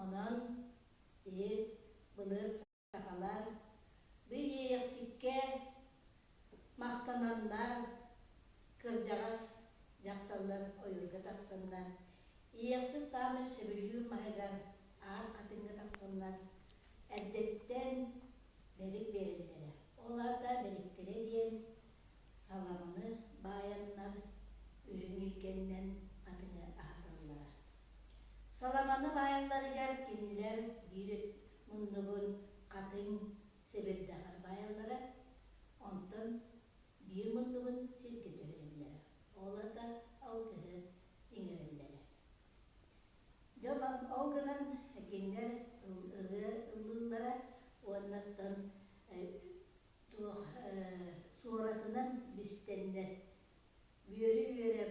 Онон биһи былыр сахалар бу Иэйэхсиккэ махтананнар кырдьаҕас дьахталлар ойуурга тахсаннар Иэйэхсит саамай сөбүлүүр маһыгар Аар Хатыҥҥа тахсаннар эрдэттэн бэрик биэрэллэрэ. Ол аата бэриктэрэ диэн саламаны баайаннар үрүҥ илгэннэн хатыҥы аһаталлара. Саламаны баайалларыгар кинилэр биир муннугун хатыҥ сэбирдэҕэр баайаллара, онтон биир муннугун сиргэ түһэрэллэрэ. Ол аата алгыһы иҥэрэллэрэ. Дьэ ол гынан кинилэр ырыа ыллыыллара уонна оттон туох суоратынан бистэннэр үөрэ-үөрэ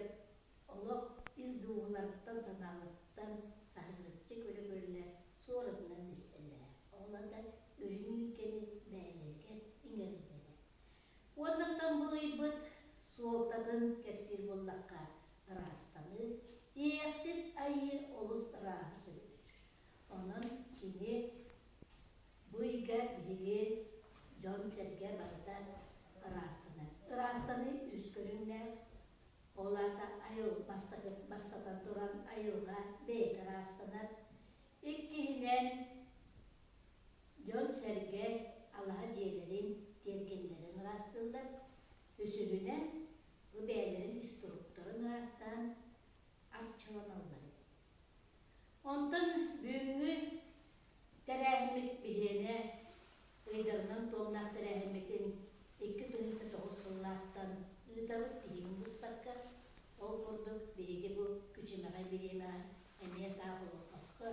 олох ис дууһаларыттан, санааларыттан саһыгырыччы көрө-көрүлэ суоратынан бистэллэрэ. Ол аата үрүҥ илгэни бэйэлэригэр иҥэрэллэрэ. Уоннаттан бу ыйбыт суолтатын кэпсиир буоллахха, ыраастаныы, Иэйэхсит Айыы олус ырааһы сөбүлүүр. Онон кини Бу ыйга биһиги дьон-сэргэ барыта ыраастанар. Ыраастаныы үс көрүҥнээх. Ол аата бастакы, бастатан туран айылҕа бэйэтэ ыраастанар. Иккиһинэн, дьон-сэргэ алаһа дьиэлэрин, тиэргэннэрин ыраастыыллар. Үсүһүнэн, бу бэйэлэрин ис туруктарын ыраастаан арчыланаллар эбит. Онтон бүгүҥҥү тэрээһиммит биһиэнэ ыйдарынан туомнаах тэрээһиммитин 2009 сыллаахтан ыытабыт тиһигин быспакка. Ол курдук биһиги бу күчүмэҕэй бириэмэҕэ эмиэ таах олорбокко,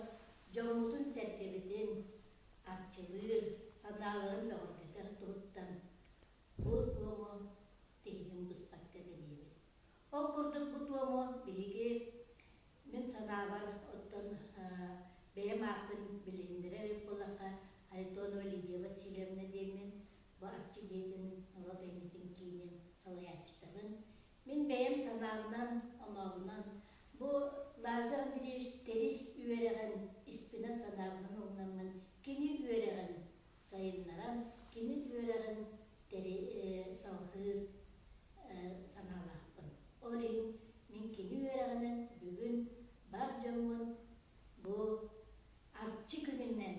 дьоммутун-сэргэбитин арчылыыр, санааларын бөҕөргөтөр туһуттан бу туому тиһигин быспакка тэрийэбит. Ол курдук бу туому биһиги мин санаабар, оттон бэйэм ааппын билиһиннэрэр эбит буоллахха, Харитонова Лидия Васильевна диэммин, бу Арчы дьиэтин норуот айымньытын киинин салайааччытабын. Мин бэйэм санаабынан, онообунан бу Лазарь Андреевич Тэрис үөрэҕин испинэн санаабынан ылынаммын, кини үөрэҕин сайыннаран, кини үөрэҕин салҕыыр санаалаахпын. Ол иһин мин кини үөрэҕинэн бүгүн бар дьоммун бу Арчы күнүнэн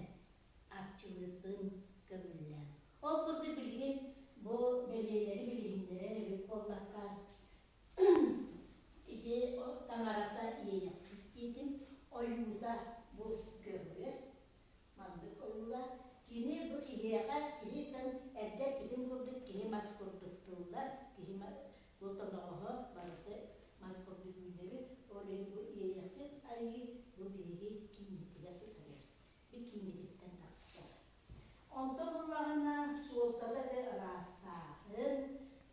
арчылыырбын көҥүллээн. Ол курдук билигин бу бэлиэлэри билиһиннэрэр эбит буоллахха, ити таҥарата иэйэхсит диэтим, ойуута бу көҕүөр Маннык ойуулаах кини бу киһиэхэ киһиттэн эрдэ эппитим курдук киһи мас курдук тыллар, киһи бу тоноҕоһо барыта мас курдук үүнэбит. Ол иһин бу Иэйэхсит Айыы бу биһиги кииммитигэр сытар эбит. Би кииммититтэн тахсар. Онтон буллаҕына суолтата да ыраастааһын,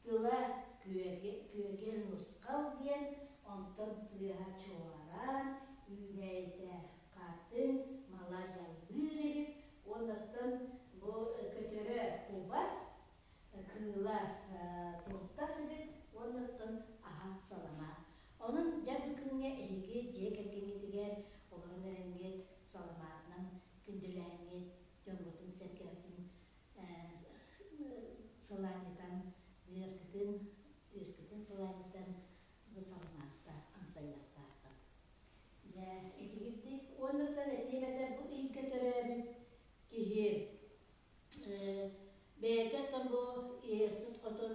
тыла күөгэл нусхал диэн, онтон тыаһа чуораан, үүнээйитэ хатын, мала дьаллыыр эбит уоннаттан бу көтөрө куба, кыыла туртас эбит уоннаттан аһа салама. Онон дьэ бу күҥҥэ эһиги дьиэ кэргэҥҥитигэр олорон эрэҥҥит, саламаатынан күндүлээҥҥит, дьоҥҥутун-сэргэҕитин сылаанньытан, үөргүтүн, үөскүтүн сылаанньытан бу саламаатта амсайыахтааххыт. Дьэ, итигирдик уоннаттан этиэм этэ бу ыйга төрөөбүт киһи бэйэтэ да бу Иэйэхсит хотун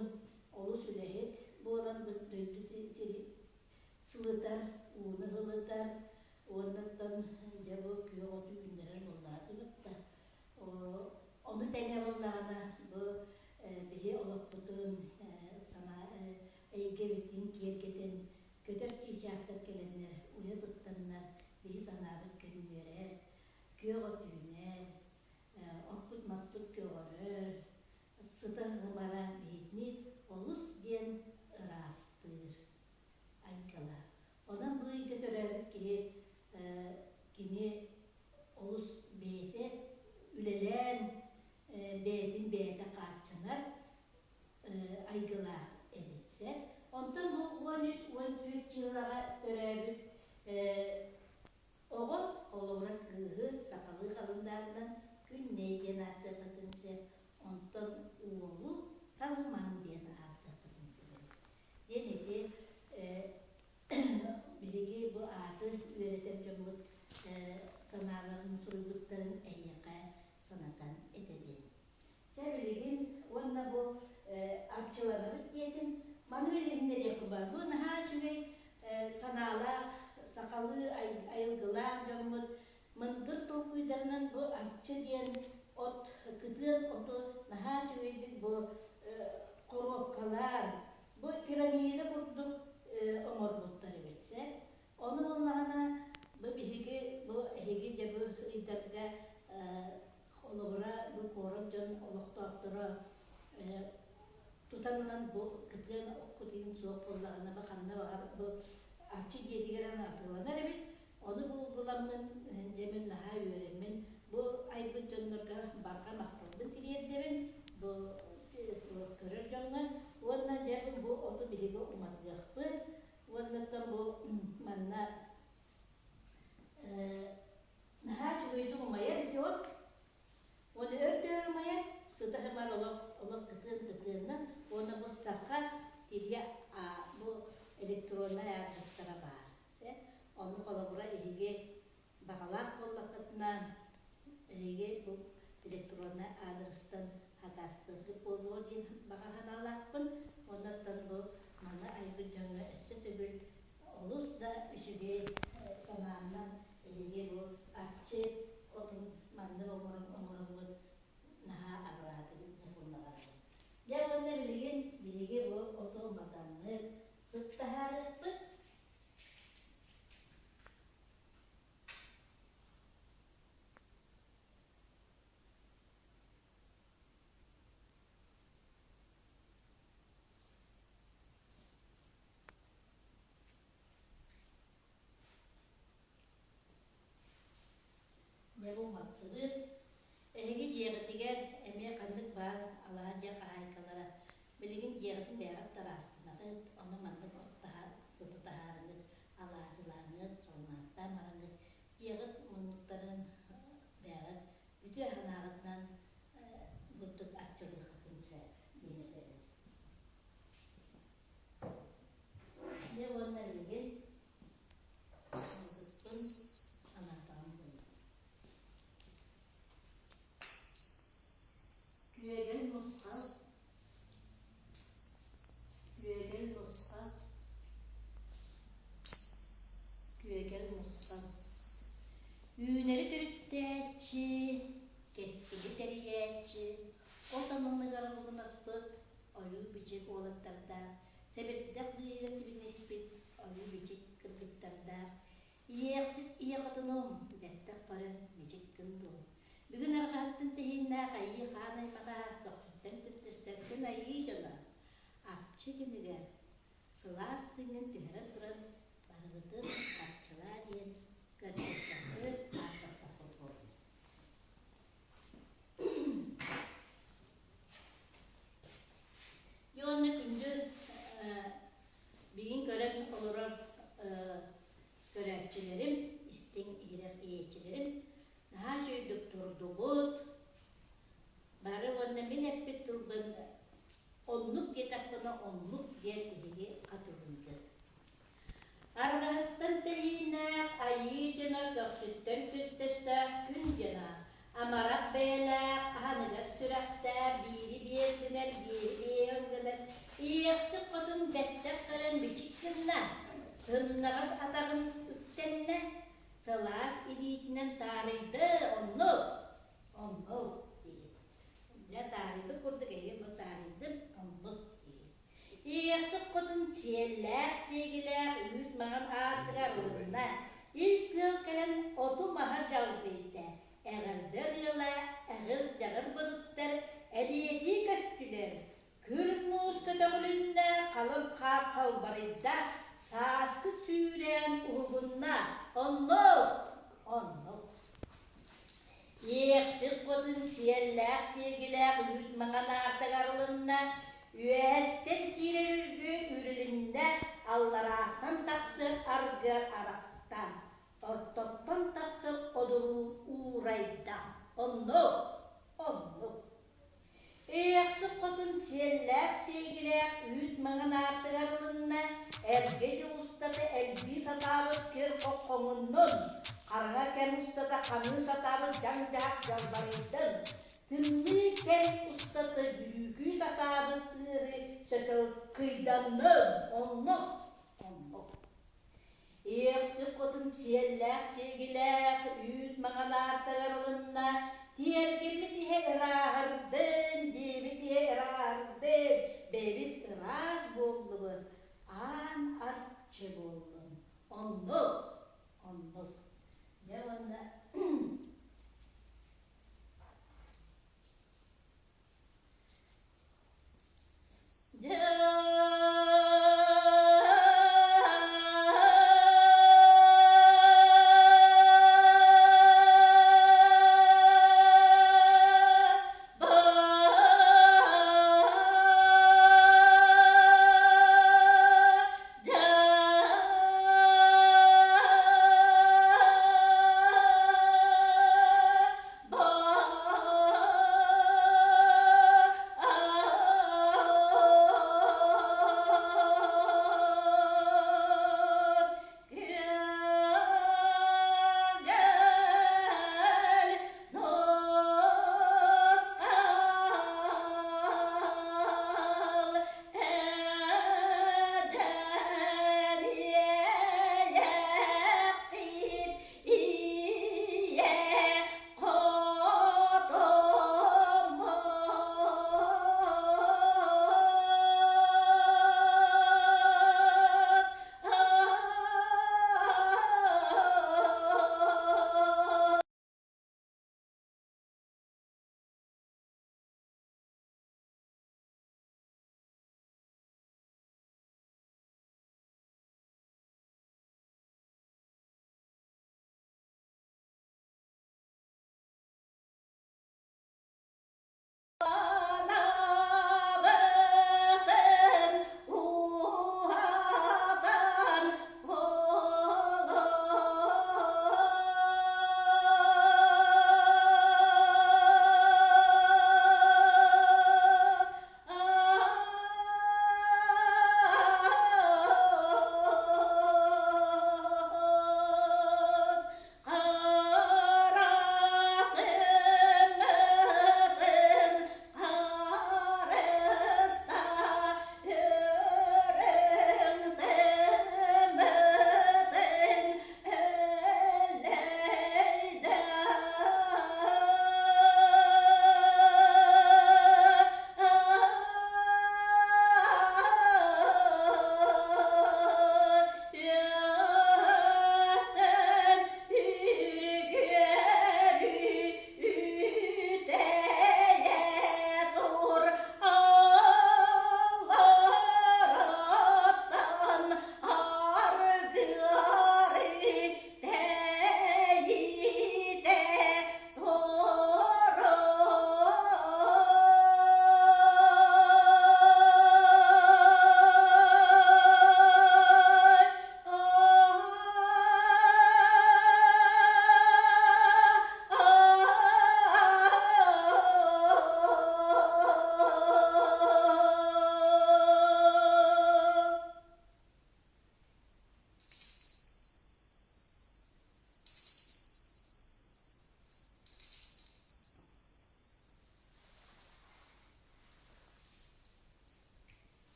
олус үлэһит буолан дойду сири сылытар, ууну ылытар уоннаттан дьэ бу күөх оту үүннэрэр буоллаатыбыт да ону тэҥэ буоллаҕына бу биһи олохпутун санаа эйгэбитин киэргэтэн көтөр чыычаахтар кэлэннэр уйа туттаннар биһи санаабыт көнньүөрэр, күөх от үүнэр, оппут-маспыт көҕөрөр, сыта-сымара биһигини олус диэн ыраастыыр айгылаах. Онон бу ыйга төрөөбүт киһи кини олус бэйэтэ үлэлээн бэйэтин бэйэтэ хааччынар айгылаах эбит сөп. Онтон бу 13-14 дьыллаҕа төрөөбүт оҕо, холобура кыыһы саха. Маны билиһиннэриэхпин баар. Бу наһаа үчүгэй санаалаах, сахалыы айылгылаах дьоммут мындыр толкуйдарынан бу Арчы диэн от, кытыан оту наһаа үчүгэйдик бу хоруопкалаан, бу пирамида курдук оҥорбуттар эбит сэ. Ону буоллаҕына бу биһиги бу эһиги дьэ бу ыйдарга холобура бу куорат дьон олохтоохторо тутан ылан бу кытыан оккутуйун суох буоллаҕына бу ханна баҕар бу Арчы дьиэтигэр атыыланар эбит. Ону булгуламмын дьэ мин наһаа үөрэммин бу айбыт дьоннорго барҕа махталбын тириэрдэбин бу көрөр дьоҥҥо уонна дьэ бу оту биһиги уматыахпыт уоннаттан бу манна наһаа үчүгэйдик умайар ити от уонна өр-дөр умайар сыта сымар олох олох кытыан кытыанна уонна бу саха тириэ бу электроннай аадырыстара баар ону холобура эһиги баҕалаах буоллаххытына эһиги бу электроннай аадырыстан хатаастыыргыт буолуо диэн баҕа санаалаахпын оннуттан бу маны айбыт дьоҥҥо өссө төгүл олус да үчүгэй санааннан эһиги бу Арчы отун маннык оҥорон оҥороммут наһаа абыраатыгыт диэн баҕарабын. Дьэ уонна билигин биһиги бу оту уматаммыт, сыт таһаарыахпыт. Дьэ бу уматтыбыт. Эһиги дьиэҕитигэр эмиэ ханнык баар алаһа дьиэ хаһаайкалара билигин дьиэҕитин бэйэҕит тараастынаҕыт, ону маннык сыты таһаарыҥыт, алаадьылааҥҥыт, саламааттаан бараҥҥыт дьиэҕит муннуктарын бэйэҕит үтүө санааҕытынан бурдук арчылыаххытын сөп диэн этэбин. Дьэ уонна билигин музыкпын анаатаҕым буолла. Күөгэл мусхал, күөгэл мусхал, күөгэл мусхал. Үүнэри төрүттээччи, кэскили тэрийээччи, от анныгар булунаспыт ойуу-бичик уолаттардаах, сэбирдэх быыһыгар сибинэспит ойуу-бичик кыргыттардаах, Иэхсит ийэ хотунум, бэттэх бары мичик гын дуу. Бүгүн арҕаһыттан тэһииннээх айыы хаан аймаҕа көхсүттэн күттүстэргин айыы дьоно. Арчы күнүгэр сылаас тыыҥҥын түһэрэн туран барыбытын арчылаа диэн көрдөстөхпүт, ааттастахпыт буоллун. Дьэ уонна күндү билигин көрөн олорор көрөөччүлэрим, истиҥ иһирэх иһээччилэрим наһаа үчүгэйдик турдубут. Бары уонна мин эппит тылбын оннук диэтэхпинэ оннук диэн биһиги хатылыыгыт. Арҕаһыттан тэһииннээх айыы дьоно көхсүттэн күттөстөөх күн дьоно, амарах бэйэлээх, аһыныгас сүрэхтээх, биири биэр гынар, биири биэһин гынар, иэхсик хотун бэттэх көрөн бичик гынна, сымнаҕас атаҕын үктэннэ, сылаас илиитинэн таарыйды, оннук, оннук диир. Дьэ таарыйбыт курдук эһиги бу таарыйдым, оннук диир. Иэхсик хотун сиэллээх сиэгилээх үүт маҥан аартыга арылынна, ил тыал кэлэн оту-маһы дьалбыйда, эҕэрдэ ырыала эҕир-дьаҕыр былыттар элиэтии көттүлэр, күр муус көтөҕүлүннэ, халыҥ хаар халбарыйда, сааскы сүүрээн уһугунна, оннук, оннук. Иэхсик хотун сиэллээх сиэгилээх үүт маҥан аартыга арылынна, үөһэттэн киирэр үргү үрүлүннэ, алларааттан тахсар аргы арахта, ортоттон тахсар одуруу уурайда. Оннук, оннук. Иэхсик хотун сиэллээх сиэгилээх үүт маҥан аартыгар ылынна, эргэ дьыл устата элбии сатаабыт кир хомуннун, хараҥа кэм устата ханыы сатаабыт дьаҥ-дьаһах дьалбарыйдын. Тымныы кэм устата бүрүүкүү сатаабыт ыары сөтөл кыйданным, оннук, оннук. Иэхсик хотун сиэллээх сиэгилээх үүт маҥан аартыгар ылынна, тиэргэммит иһэ ырааһырдын, дьиэбит иһэ ырааһырдын, бэйэбит ыраас буоллубут, аан арчы буоллун. Оннук, оннук. Дьэ уонна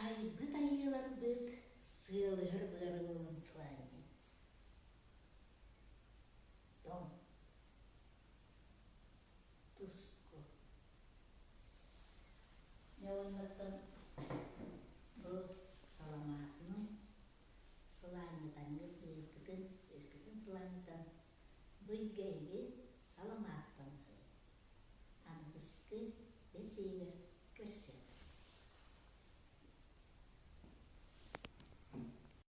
Айбыт айыыларбыт сыалыһар быарын ылан сылаанньыйар.